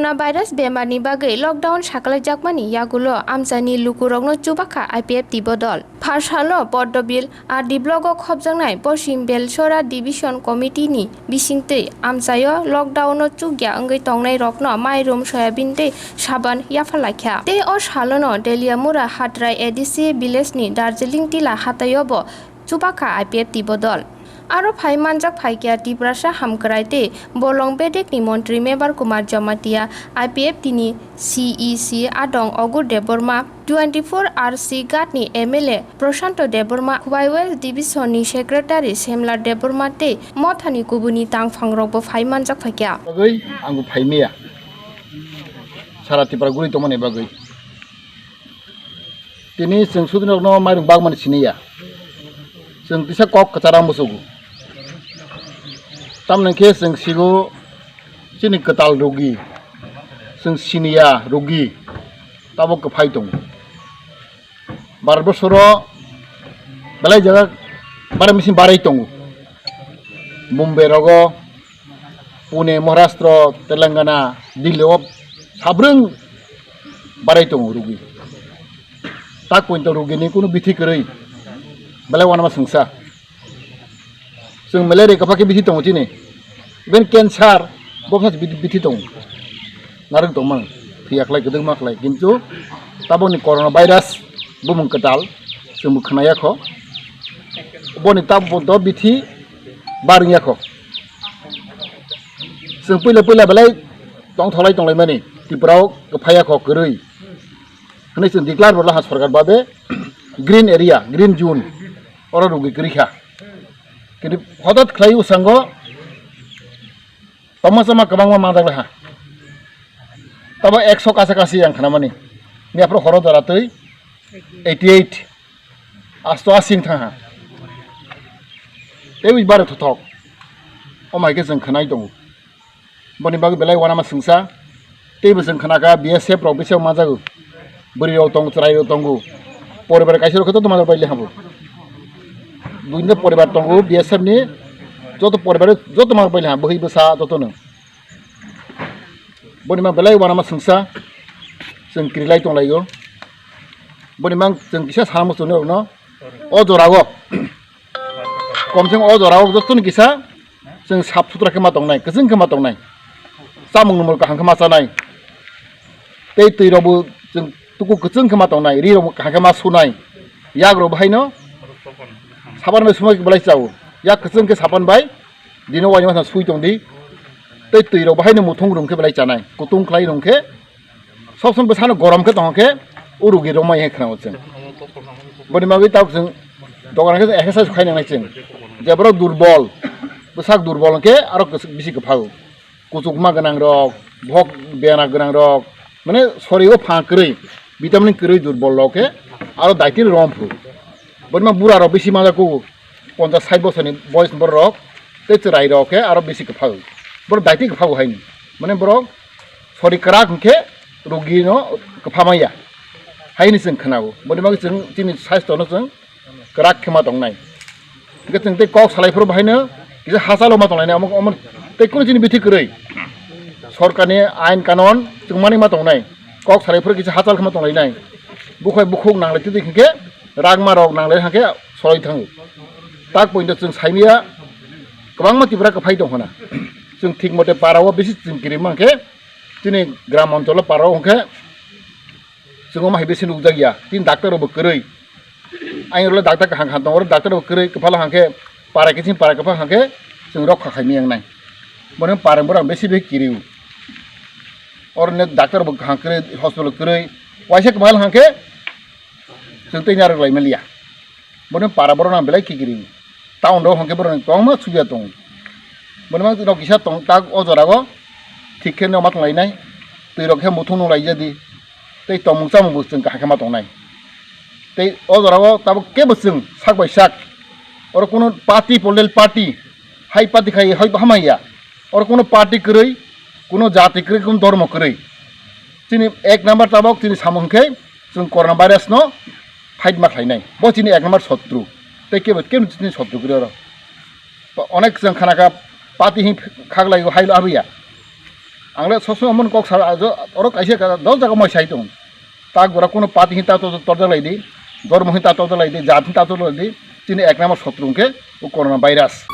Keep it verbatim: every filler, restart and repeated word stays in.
Coronavirus bemarni bagwi lockdown saklaijakmani yagulo amchaini lukurokno chubakha I P F T bodol. Pharsalo Poddobil R D block-o khopjaknai Poschim Belchora Division Committee-ni bisingtwi amchaio lockdown-o chukya wngwi tongnairokno mairum, soyabin tei saban yapharlaikha. Tei o salono Deliamura Hatrai A D C village-ni Darjeeling Tila hataiobo chubakha I P F T bodol. Aro phai manjak phaikha Tiprasa Hamkrai tei Bolong Bedekni montri Mebar Kumar Jamatia, I P F T ni C E C Adong Ogur Debbarma, twenty-four R C Ghat ni M L A Prashanto Debbarma, Khowai West Division ni Secretary Semlar Debbarma tei mothani kubuni tangphangrokbo phai manjak phaikha. Bagwi ang bo phai maya. Sara Tripura guri tongmani bagwi. Tini chwng sudinokno mairum bagmani siniya. Chwng kisa kok kwchara muchugo. Tamni khe chwng sigo chini kwtal rugi, chwng siniya rugi tabuk kwphai tongo. Bharat borsoro belai jaga bara machine barai tongo. Mumbai rogo, Pune, Maharashtra, Telangana, Delhi o sabrwng barai tongo rugi. Tak poito rugini kunu bithi kwrwi belai wanama swngsa. Chwng malaria kwpha khe bithi tongo chini. Even cancer bo khe bithi, bithi tongo. Narwk tongmang, thwiya khlai, kwdwkma khlai. Kintu taboni corona virus bumung kwtal chwngbo khwnaya kho. Boni tabuk poito bithi barwngya kho. Chwng puila puila belai tongtholai tonglaimani Tripura o kwphaya kho kwrwi. Hwnwi chwng declare bo laha sorkar babe green area, green zone oro rugi kwrwi kha. Kintu hotot khlai bwskango tongma chama kwbangma manjak laha. Tabo ekso kacha kachi ang khnamani. Ni aphuru horo jora twi eighty eight. Asto asing thangha. Tei bare thothok. O mai khe chwng khnai tongo. Boni bagwi belai wanama swngsa. Teibo chwng khnakha B S F rok bisi manjago. Bwrwi rok tongo, chwrai rok tongo. Poribar kaisa rok khe joto manjak paile hambo. Buino poribar tongo B S F ni. Joto poribar joto manjak paile ham. Bwhwi bwsa jotono. Boni mang belai wanama swngsa. Chwng kirilai tonglaio. Boni mang chwng kisa sana muchungni rokno. O jorao. Komseng o jorao jottoni kisa chwng sap sutra khe ma tongnai, kwchwng khe ma tongnai. Chamung nwmung kaham khe ma chanai. Tei twi rokbo chwng tuku kwchwng khe ma tongnai, ri rokbo kaham khe ma sunai. Yak rok bahaino sapan bai sumai belai chao. Yak kwchwng khe sapan bai dino waima sui tongdi. Tei twi rok bahaino muthung rung khe belai chanai. Kutung khlai rung khe Sob somoi bwsano gorom khe tongkha khe o rugi romai hai khwnao chwng. Boni bagwi tabuk chwng dogan khe exercise khai nangnai chwng. Je borok durbol, bwsak durbol hwnkhe aro kwchwk bisi kwphago. Kuchukma gwnang rok, bhok bera gwnang rok, mane sorio pha kwrwi, vitamin kwrwi durbol rok khe aro daitino rom phuru. Boni ma bura rok bisi manja kugo. Ponchas sait bosorni boyosni borok tei chwrai rok khe aro bisi kwphago. Borok daiti kwphago haini. Mane borok sori kwrak hwnkhe rugino kwpha manya. Haini chwng khwnao. Boni bagwi chwng chini saistono chwng kwrak khe ma tongnai. Hwnkhe chwng tei kok salai phuru bahaino kisa hachalo ma tonglainai. Omo, omo tei kunu chini bithi kwrwi. Sorkarni ain kanon chwng mani ma tongnai. Kok salai phuru kisa hachal khe ma tonglainai. Bukhai bukhuk nanglai twi hwnkhe rangma rok nanglai hwnkhe soloi thango. Tak poito chwng saimaya kwbangma Tripura kwphai tong khna. Chwng thik mote para o bisi chwng kirimang khe chini gram oncholo para o hwnkhe chwng omo hai bisi nukjakya. Tini doctor rokbo kwrwi. Ayang rokle doctor kaham kaham tongo, oro doctor rokbo kwrwi kwphalo hwnkhe para kiching para kwphal hwnkhe chwng rokha khaimaya wngnai. Bono para borok bisi bisi kirio. Oro doctor bo kaham kwrwi, hospital kwrwi. Waisa kwbangma hwnkhe chwng tei narwk lai manliya. Bono para borok no belai kikiri. Town rok hwnkhe borok ni kwbangma subiya tongo. Bono mang nok kisa tong tak o jora o thik khe no ma tong lainai. Twi rok khe muthung nung lai jadi. Tei tongmung chamung bo chwng kaham khe ma tong nai. Tei o jora o tabuk kebo chwng sak bai sak. Oro kuno party, political party, hai party khai hai hamaiya. Oro kuno party kwrwi, kuno jati kwrwi, kuno dhormo kwrwi. Chini ek number tabuk chini samung khe chwng corona virus no fight ma khlainai. Bo chini ek number sotru. Tei kebo, kebo chini sotru kwrwi oro. Onek chwng khana kha party hin khaklai o hailo abuya. Ang le sob somoi omo kok sa, oro kaisa ka dol jaga moi sai tong. Ta gora kuno pati hinta to torjak lai di, dormo hinta torjak lai di, jat hinta torjak lai di, chini ek number sotru hwnkhe o corona virus.